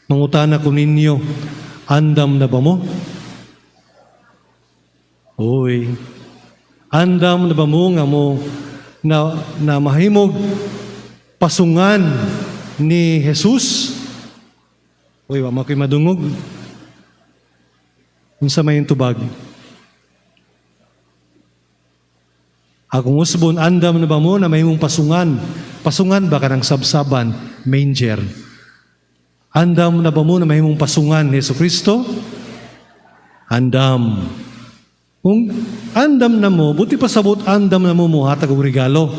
Mangutana ko ninyo, andam na ba mo? Uy, andam na ba mo nga mo na mahimog pasungan ni Jesus? Uy, wa mo ko'y madungog. Unsa may tubag? Akong usbon, andam na ba mo na mahimong pasungan? Pasungan ba kanang sabsaban, manger? Andam na ba mo na mahimong pasungan ni Hesus Kristo? Andam. Kung andam na mo, buti pa sabot andam na mo muhatag og regalo.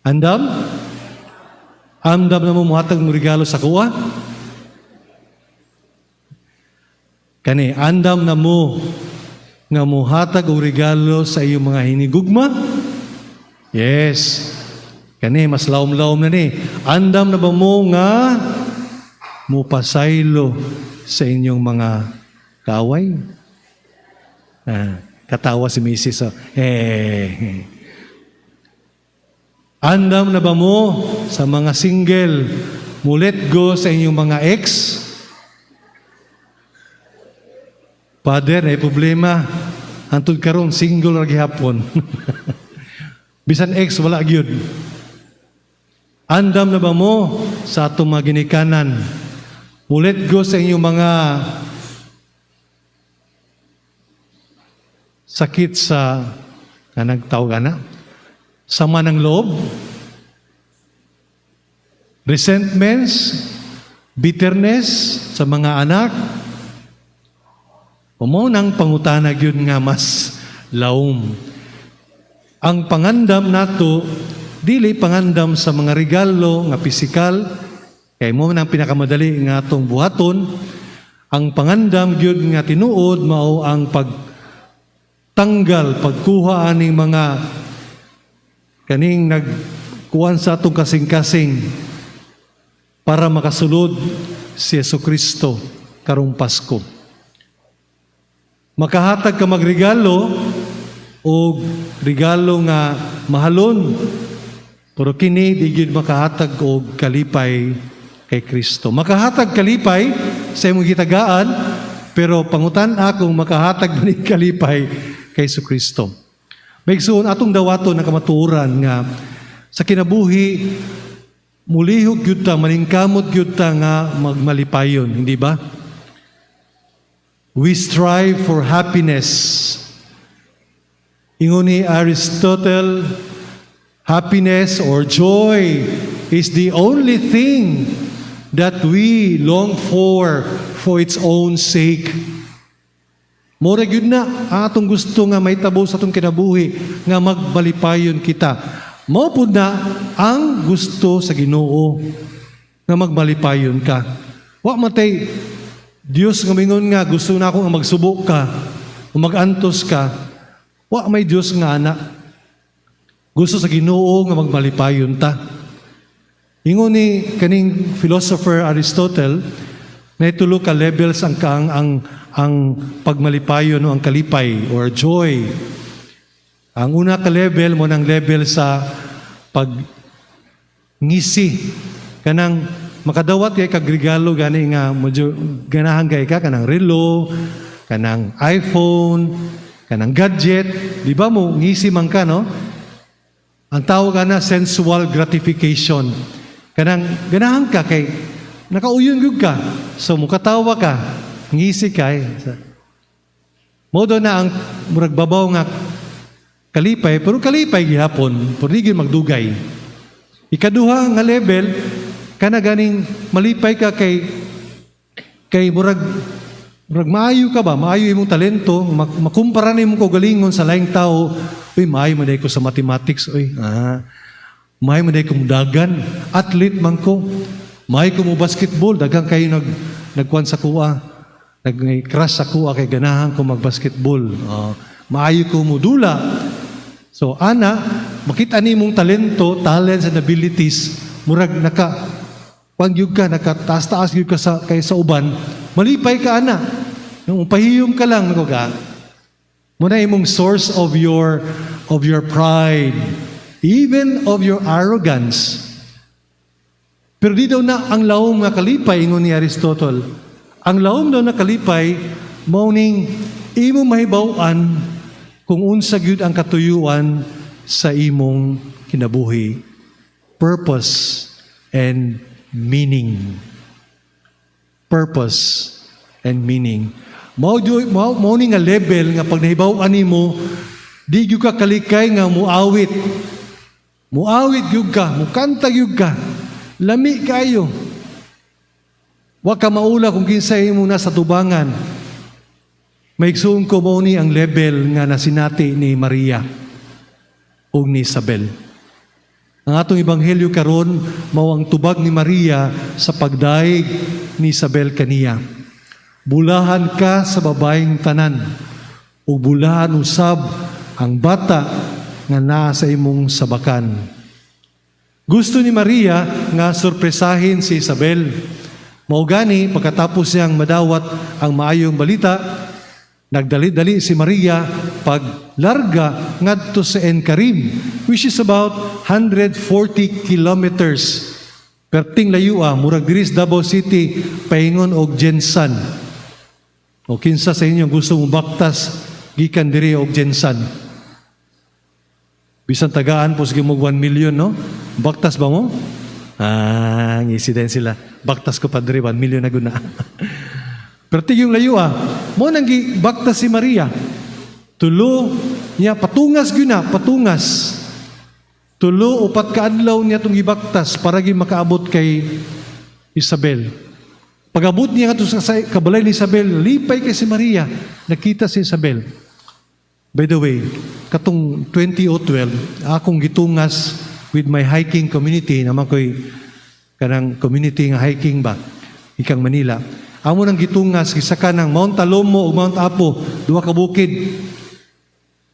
Andam? Andam na mo muhatag og regalo sa kuwa? Kani, andam na mo nga muhatag og regalo sa iyong mga hinigugma? Yes. Kani, mas lawom-lawom na ni. Andam na ba mo nga mupasaylo sa inyong mga kaaway? Ah, katawa si Mrs. Oh. Eh. Andam na ba mo sa mga single, mo let go sa inyong mga ex? Father, may problema. Antud karon single ra gihapon. Bisan ex, wala gyud. Andam na ba mo sa atong mga ginikanan? Mo let go sa inyong mga sakit sa kanang tawag ana? Sama ng loob? Resentments? Bitterness sa mga anak? Mao nang pangutana gyud nga mas lawom. Ang pangandam nato dili pangandam sa mga regalo nga pisikal kay mo nang pinakamadali nga atong buhaton. Ang pangandam gyud nga tinuod mao ang pagtanggal, pagkuha aning mga kaning nagkuan sa atong kasing-kasing para makasulod si Jesucristo karong Pasko. Makahatag ka magregalo o regalo nga mahalon, pero kini di gyud makahatag og kalipay kay Kristo. Makahatag kalipay sa imong gitagaan, pero pangutan akong makahatag ba ni kalipay kay Kristo. Maigsoon, atong dawaton ang kamatuoran nga sa kinabuhi mulihok gyud ta, maningkamot gyud ta nga magmalipayon, hindi ba? We strive for happiness. Ingon ni Aristotle, happiness or joy is the only thing that we long for its own sake. Mura gyud na ang atong gusto nga mahitabo sa atong kinabuhi nga magmalipayon kita. Mao pud na ang gusto sa Ginoo nga magmalipayon ka. Wa matay Dios nga mingon nga gusto na ako nga magsubo ka o magantos ka. Wa may Dios nga ana. Gusto sa Ginoo nga magmalipayon ta. Ingon ni kaning philosopher Aristotle, na tulo ka levels ang kang ang pagmalipayon o ang kalipay or joy. Ang una ka level mo ng level sa pag ngisi, kanang makadawat kay kag regalo gani nga medyo ganahan kay ka, kanang relo, kanang iPhone, kanang gadget, di ba mo ngisi man ka, no? Ang tawag ana, sensual gratification. Kanang ganahan ka kay nakauyon gyud ka. So mukatawa ka, ngisi ka eh. Mo do na ang murag babaw nga kalipay, pero kalipay gihapon, pero di gyud magdugay. Ikaduha nga level, kana ganing malipay ka kay murag maayo ka ba, maayo imong talento, makumpara nimo kaugalingon sa laing tao. Uy, maayo man ko sa mathematics, uy. Ah, maayo man ko mudagan, athlete man ko. Maayo ko mo basketball, daghang kayo nagkuan sa kuha. Nag crush sa kuha kay ganahan ko mag-basketball. Maayo ko mudula. So ana, makita nimong talento, talents and abilities, murag naka kuan gyud ka, naka taas-taas gyud ka sa kay sa uban, malipay ka ana. Nung pahiyom ka lang nako ka. Muna imong source of your pride, even of your arrogance. Pero di daw na ang lawom nga kalipay, ingon ni Aristotle. Ang lawom daw na kalipay, mao ning imo mahibaw-an kung unsa gyud ang katuyuan sa imong kinabuhi. Purpose and meaning. Purpose and meaning. Mao ni nga level nga pag nahibaw-an nimo, di gyud ka kalikay nga muawit. Muawit gyud ka, mukanta gyud ka. Lami kayo. Wa ka maula kung kinsa imo na sa tubangan. Mga igsuon ko, mao ni ang level nga nasinati ni Maria ug ni Isabel. Ang atong ebanghelyo karon mao ang tubag ni Maria sa pagdayeg ni Isabel kaniya. "Bulahan ka sa babaeng tanan, ug bulahan usab ang bata nga naa sa imong sabakan." Gusto ni Maria nga sorpresahin si Isabel. Mao gani pagkatapos niyang madawat ang maayong balita, nagdali-dali si Maria paglarga ngadto sa Enkarim, which is about 140 kilometers. Perting layo ah, murag diri sa Davao City paingon og GenSan. O kinsa sa inyo gusto mo baktas gikan diri og GenSan? Bisan tagaan po sige mo 1 million, no? Baktas ba mo? Ah, ngisi din sila. "Baktas ko, padre, 1 million na guna." Pero tigong layo ah. Mao nang baktas si Maria. 3 niya patungas gyud na, patungas. 3, 4 ka adlaw niya itong gibaktas para gyud makaabot kay Isabel. Pag-abot niya ngadto sa kabalay ni Isabel, lipay kay si Maria. Nakita si Isabel. By the way, katong 2012, akong gitungas with my hiking community, naman ko'y kanang community nga hiking ba, ikang Manila. Amo nang gitungas, gisaka ng Mount Talomo ug Mount Apo, duha ka bukid.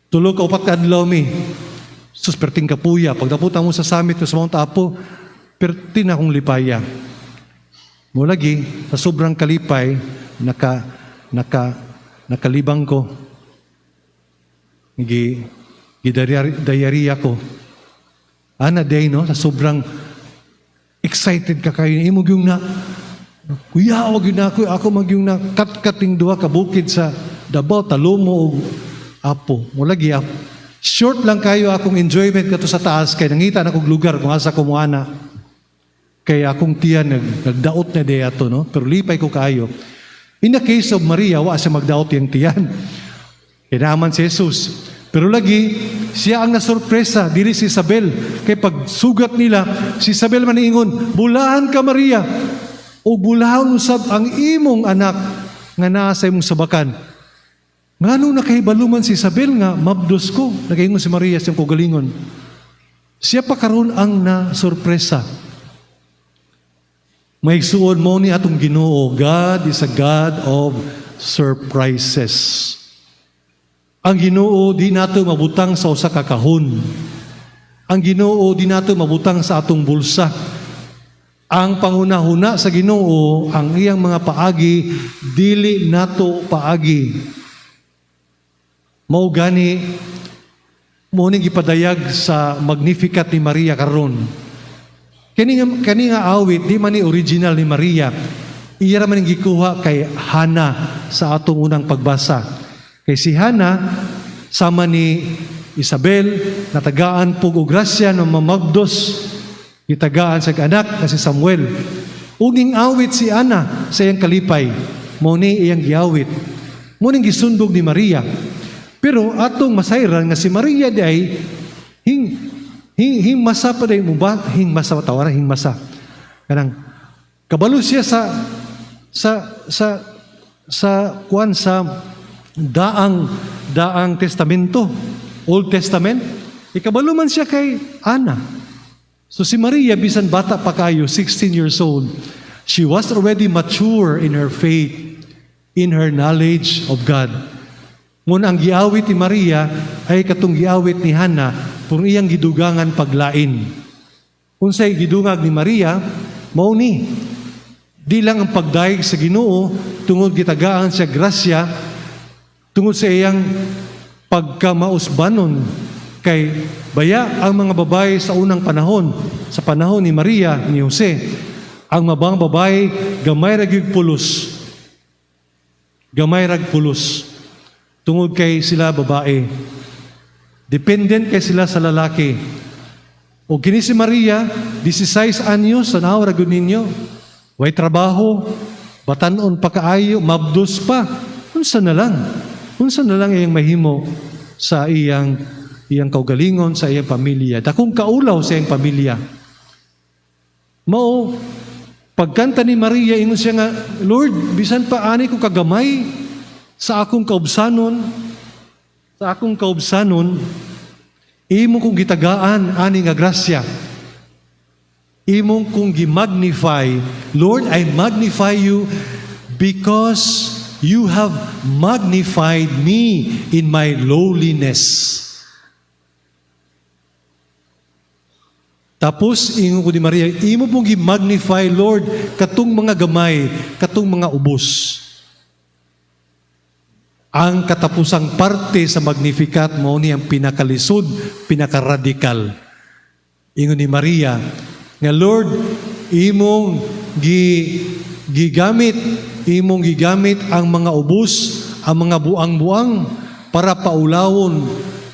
3 ka 4 ka adlaw mi. Sus, perting kapuya. Pagdapot mo sa summit sa Mount Apo, perti na akong lipaya. Mo lagi, sa sobrang kalipay, nakalibang ko. Gi diarrhea ko. Ana day, no? Sa sobrang excited ka kayo. Imo yung na, kuya, wag yun na ako. Ako mag yung na kat-kating duha ka bukid sa Davao, Talomo, ug Apo. Mo lagi, ah, short lang kayo akong enjoyment kato sa taas kay nangita na kog lugar kung asa ko moana. Kay akong tiyan nagdaot na day ato, no? Pero lipay ko kayo. In the case of Maria, wa siya magdaot yung tiyan. Kinaman si Jesus. Pero lagi, siya ang nasorpresa, dili si Isabel. Kay pag sugat nila, si Isabel man ingon, "Bulahan ka, Maria, o bulahan usab ang imong anak nga naa sa imong sabakan." Ngano nakahibalo man si Isabel nga mabdos ko? Nakaingon si Maria sa iyang kaugalingon. Siya pa karon ang na sorpresa. Mga igsuon, mao ni atong Ginoo. God is a God of surprises. Ang Ginoo di nato mabutang sa usa ka kahon. Ang Ginoo di nato mabutang sa atong bulsa. Ang panghunahuna sa Ginoo, ang iyang mga paagi, dili nato paagi. Mao gani mo ning gipadayag sa Magnificat ni Maria karon. Kani nga awit di man ni original ni Maria. Iya ra man ning gikuha kay Hana sa atong unang pagbasa. Kay si Hana sama ni Isabel natagaan pug og grasya ng mamagdos, gitagaan sa anak na si Samuel. Ug ning awit si Ana sa iyang kalipay. Mao ni iyang giawit. Mao ning gisundog ni Maria. Pero atong masayran nga si Maria di ay hing hing, hing masa pa day mo ba, hing masa tawaran, hing masa. Kanang kabalo siya sa kuan sa daang testamento, Old Testament. Ikabalo man siya kay Ana. So si Maria, bisan bata pa kayo, 16 years old, she was already mature in her faith, in her knowledge of God. Ngun ang giawit ni Maria ay katong giawit ni Hana, kung iyang gidugangan paglain. Unsay gidungag ni Maria, mao ni di lang ang pagdayeg sa Ginoo tungod gitagaan siya grasya tungod sa iyang pagkamausbanon, kay baya ang mga babae sa unang panahon, sa panahon ni Maria, ni Jose, Ang mabang babae, gamay ra gyud pulos. Gamay rag pulos. Tungod kay sila babae. Dependent kay sila sa lalaki. O kini si Maria, 16 anyos, tanaw ra gyud ninyo. Way trabaho, batanon pa kaayo, mabdos pa. Unsa na lang? Unsa na lang iyang mahimo sa iyang iyang kaugalingon, sa iyang pamilya? Dakong kaulaw sa iyang pamilya. Mao, pagkanta ni Maria, ingon siya nga, "Lord, bisan pa ani ko kagamay sa akong kaubsanon, imo kong gitagaan ani nga grasya. Imong kong gimagnify. Lord, I magnify you because you have magnified me in my lowliness." Tapos, ingon ko ni Maria, "Imo pong gi-magnify, Lord, katong mga gamay, katong mga ubos." Ang katapusang parte sa Magnificat mao ni ang pinakalisod, pinakaradikal. Ingon ni Maria, nga "Lord, imong gigamit ang mga ubos, ang mga buang-buang para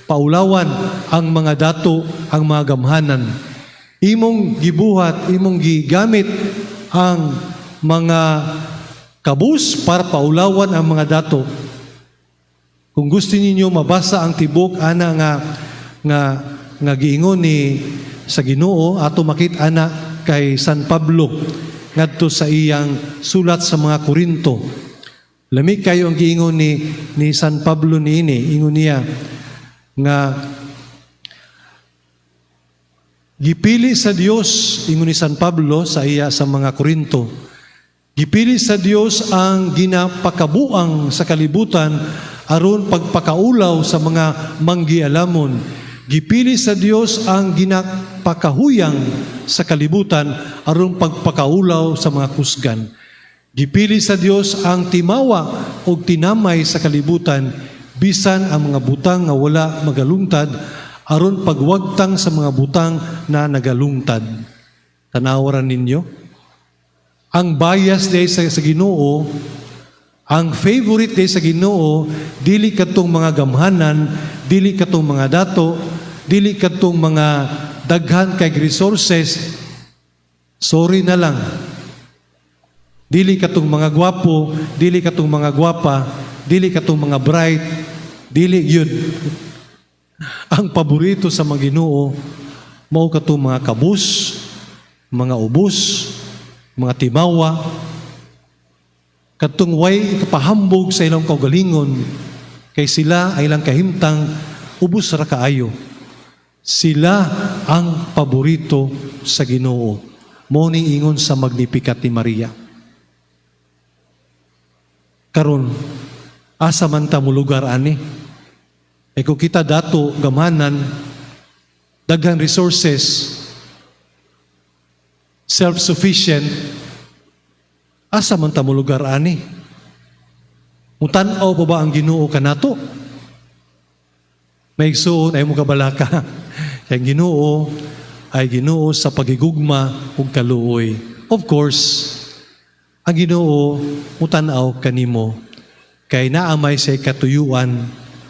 paulawan ang mga dato, ang mga gamhanan. Imong gibuhat, imong gigamit ang mga kabus para paulawan ang mga dato." Kung gusto ninyo mabasa ang tibok ana nga nga nga giingon ni sa Ginoo, ato makita ana kay San Pablo ngadto sa iyang sulat sa mga Korinto. Lami kayo ang giingon ni ni San Pablo niini. Ingon niya nga gipili sa Dios, ingon ni San Pablo sa iya sa mga Korinto, gipili sa Dios ang ginapakabuang sa kalibutan aron pagpakaulaw sa mga manggialamon. Gipili sa Dios ang ginapakahuyang sa kalibutan aron pagpakaulaw sa mga kusgan. Gipili sa Dios ang timawa ug tinamay sa kalibutan, bisan ang mga butang nga wala magalungtad, aron pagwagtang sa mga butang na nagalungtad. Tanawaran ninyo. Ang bias day sa Ginoo, ang favorite day sa Ginoo, dili katong mga gamhanan, dili katong mga dato, dili katong mga daghan kay resources. Sorry na lang. Dili katong mga gwapo, dili katong mga gwapa, dili katong mga bright, dili yun. Ang paborito sa mga Ginoo mao katong mga kabus, mga ubos, mga timawa, katong way kapahambog sa ilang kaugalingon, kay sila ay ilang kahimtang ubos ra kaayo. Sila ang paborito sa Ginoo. Mo ning ingon sa Magnificat ni Maria. Karon, asa man ta molugar ani? E kung kita dato, gamhanan, daghan resources, self-sufficient, asa man ta molugar ani? Mutan-aw pa ba ang Ginoo kanato? Mga igsuon, ayaw mo kabalaka. Kay ang Ginoo ay Ginoo sa pagigugma ug kaluoy. Of course, ang Ginoo mutan-aw kanimo kay naamay sa katuyuan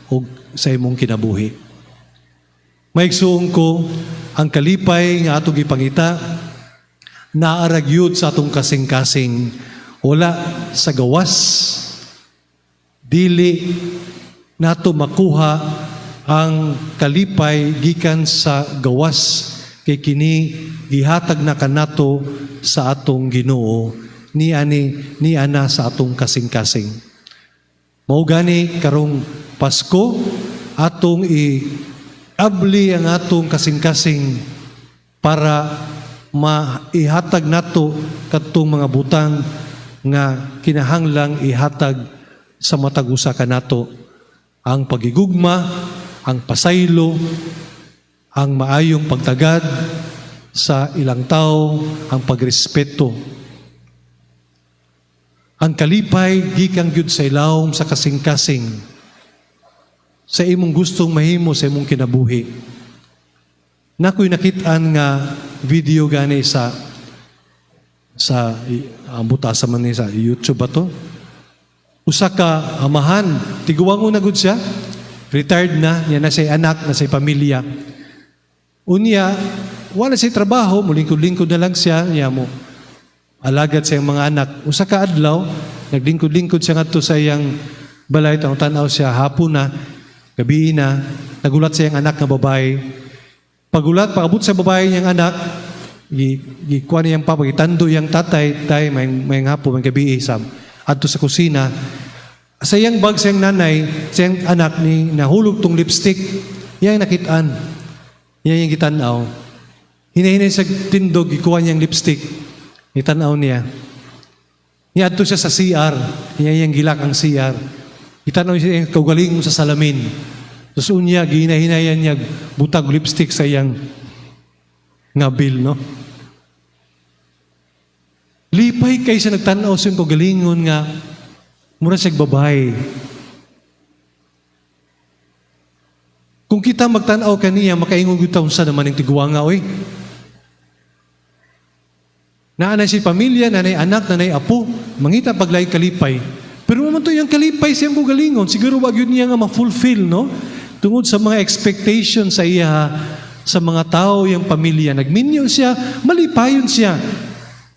ug sa imong kinabuhi. Mga igsuon ko, ang kalipay nga atong gipangita naa ra gyud sa atong kasing-kasing, wala sa gawas. Dili nato makuha ang kalipay gikan sa gawas kay kini gihatag na kanato sa atong Ginoo ni ani ni ana sa atong kasing-kasing. Mao gani karong Pasko, atong i-abli ang atong kasing-kasing para maihatag nato kadtong mga butang nga kinahanglang ihatag sa matag usa kanato: ang pagigugma, ang pasaylo, ang maayong pagtagad sa ilang tao, ang pagrespeto. Ang kalipay gikan gyud sa ilawom sa kasing-kasing, sa imong gustong mahimo sa imong kinabuhi. Nakoy nakit-an nga video gani sa Sa ambot asa man ni, sa YouTube ba to? Usa ka amahan, tiguwangon na gud siya. Retired na, niya na siya anak, na siya pamilya. Unya, wala siya trabaho, mulingkod-lingkod na lang siya, niya mo alagad sa iyang mga anak. Usa ka adlaw, naglingkod-lingkod siya ngadto sa iyang balay, tan-aw siya, hapon na, gabi na, nagulat sa iyang anak nga babae. Pagulat, pag-abot sa babae niyang anak, gikuha niyang papa, gitando iyang tatay, "Tay, may hapon, may gabi," sab. Adto sa kusina, sa iyang bag sa iyang nanay, sa iyang anak, ni nahulog tong lipstick, iyang nakitaan. Iya yung gitanaw. Hinahinay sa tindog, gikuha niyang lipstick. Itanaw niya. Niadto siya sa CR. Niya yung gi-lock ang CR. Itanaw siya yung kaugalingon sa salamin. Tapos unya, gihinay-hinayan niya, butag lipstick sa iyang ngabil, no? Lipay kay siya nagtanaw sa iyang kaugalingon nga mura siya babae. Kung kita magtanaw kaniya, makaingon gyud ta, "Unsa naman ning tiguwanga oy?" Naa na siya pamilya, naa anak, naa apo, mangita paglay kalipay. Pero mo man to yung kalipay siyang kaugalingon, siguro wag yun niya nga ma-fulfill, no? Tungod sa mga expectation sa iya sa mga tao yung pamilya. Nagminyo siya, malipayon siya.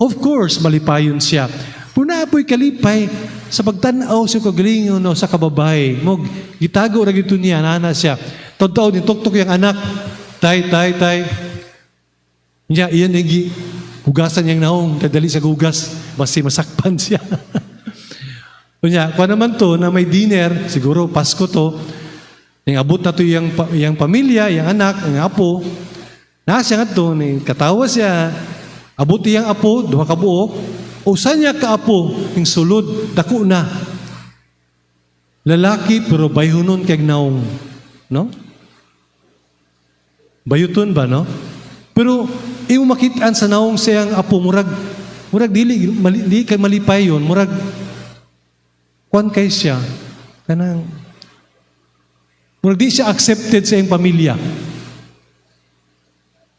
Of course, malipayon siya. Pero naa po'y kalipay sa pagtanaw sa kaugalingon, no, sa kababae. Mo gitago ra gito niya, nana siya. Todtao ni tuktok yung anak. "Tay, tay, tay." Niya, iyan yung hugasan niyang naong, kadali sa hugas, basi masakpan siya. Unya, kuha naman to na may dinner, siguro Pasko to, ning abot na to yung pamilya, yung anak, yung apo. Na siya nga to, ni katawa siya, abot iyang apo, duha ka buok, usa niya ka apo, ning sulod, dako na. Lalaki pero bayhunon kag naong, no? Bayuton ba, no? Pero imo makitaan sa naong siyang apo, murag dili mali, di kay malipay yun, murag kwan kay siya kanang murag di siya accepted sa iyang pamilya.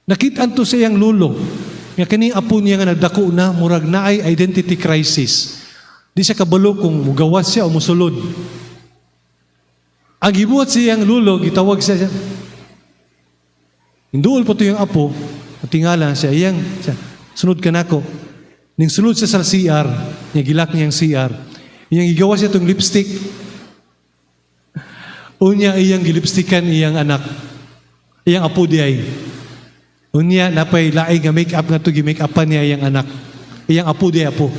Nakitaan to sa iyang lulo nga kani apo niya nga nagdako na murag naay identity crisis. Di siya kabalo kung mugawas siya o musulod. Ang gibuhat sa iyang lulo, gitawag siya. Hinduol pa to yung apo, tingala siya, iyang, siya, "Sunod ka nako." Ning sulod siya sa CR, niya gi-lock niyang CR. Iyang igawa siya tong lipstick. Unya iyang gilipstickan iyang anak. Iyang apo di ay. Unya napay laing nga make-up nga to, gi-make-upan niya iyang anak. Iyang apo di apo.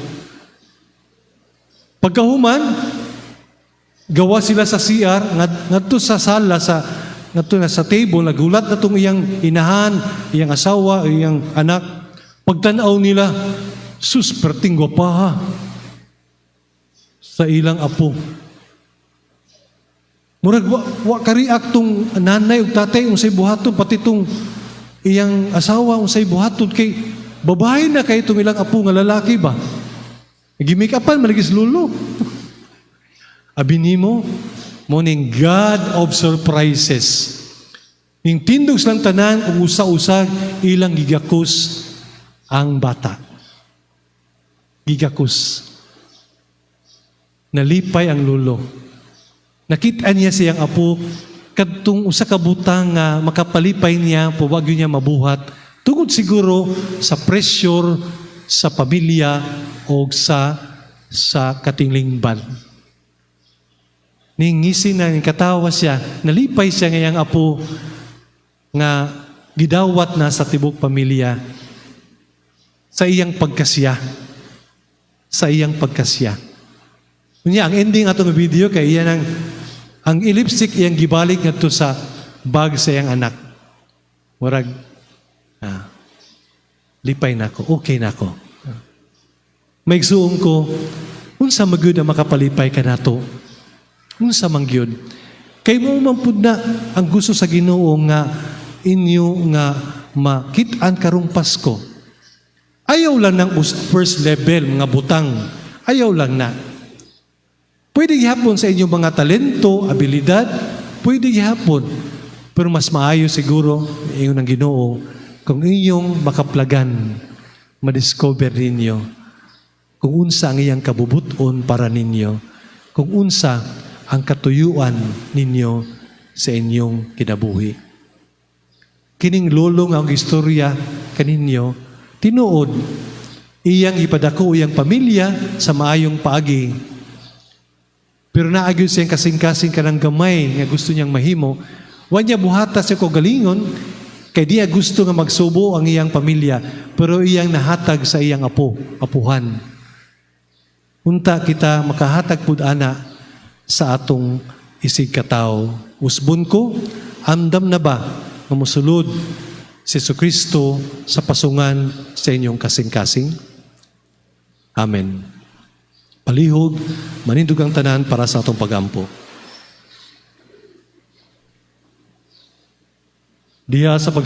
Pagkahuman, gawa sila sa CR, ngadto sa sala sa ngadto na sa table, nagulat na tong iyang inahan, iyang asawa, iyang anak. Pagtanaw nila, sus, perting gwapaha sa ilang apo. Murag wa ka-react tong nanay ug tatay unsay buhaton, pati tong iyang asawa unsay buhaton kay babae na kay itong ilang apo nga lalaki ba. Gi-make-upan maligis lulo. Abi nimo mo ning God of surprises. Ning tindog silang tanan ug usa-usa ilang gigakos ang bata. Gigakos. Nalipay ang lulo. Nakita niya siyang apo kadtong usa ka butang nga makapalipay niya, puwag niya mabuhat tungod siguro sa pressure sa pamilya o sa katinglingban. Ningisi na, katawa siya, nalipay siya ngayang apo nga gidawat na sa tibok pamilya sa iyang pagkasya. Sa iyang pagkasya. Unya, ang ending atong video kay iyan ang lipstick iyang gibalik ngadto sa bag sa iyang anak. Murag lipay na ako, okay na ako. May igsuon ko, unsa man gyud ang makapalipay kanato? Unsa man gyud? Kay mo man pud na ang gusto sa Ginoo nga inyo nga makit-an karong Pasko. Ayaw lang ng first level mga butang. Ayaw lang na. Pwede gihapon sa inyong mga talento, abilidad, pwede gihapon. Pero mas maayo siguro ingon ng Ginoo kung inyong makaplagan, Madiscover ninyo kung unsa ang iyang kabubuton para ninyo, kung unsa ang katuyuan ninyo sa inyong kinabuhi. Kining lolo nga ang istorya kaninyo, tinuod, iyang ipadako iyang pamilya sa maayong paagi. Pero naa gyud siyang kasing-kasing kanang gamay nga gusto niyang mahimo. Wa niya buhata sa kaugalingon kay di niya gusto nga magsubo ang iyang pamilya, pero iyang nahatag sa iyang apo, apuhan. Unta kita makahatag pud ana sa atong isig katawo. Usbon ko, andam na ba nga mosulod si Kristo sa pasungan sa inyong kasing-kasing? Amen. Palihog, manindog ang tanan para sa atong pagampo. Diha sa pag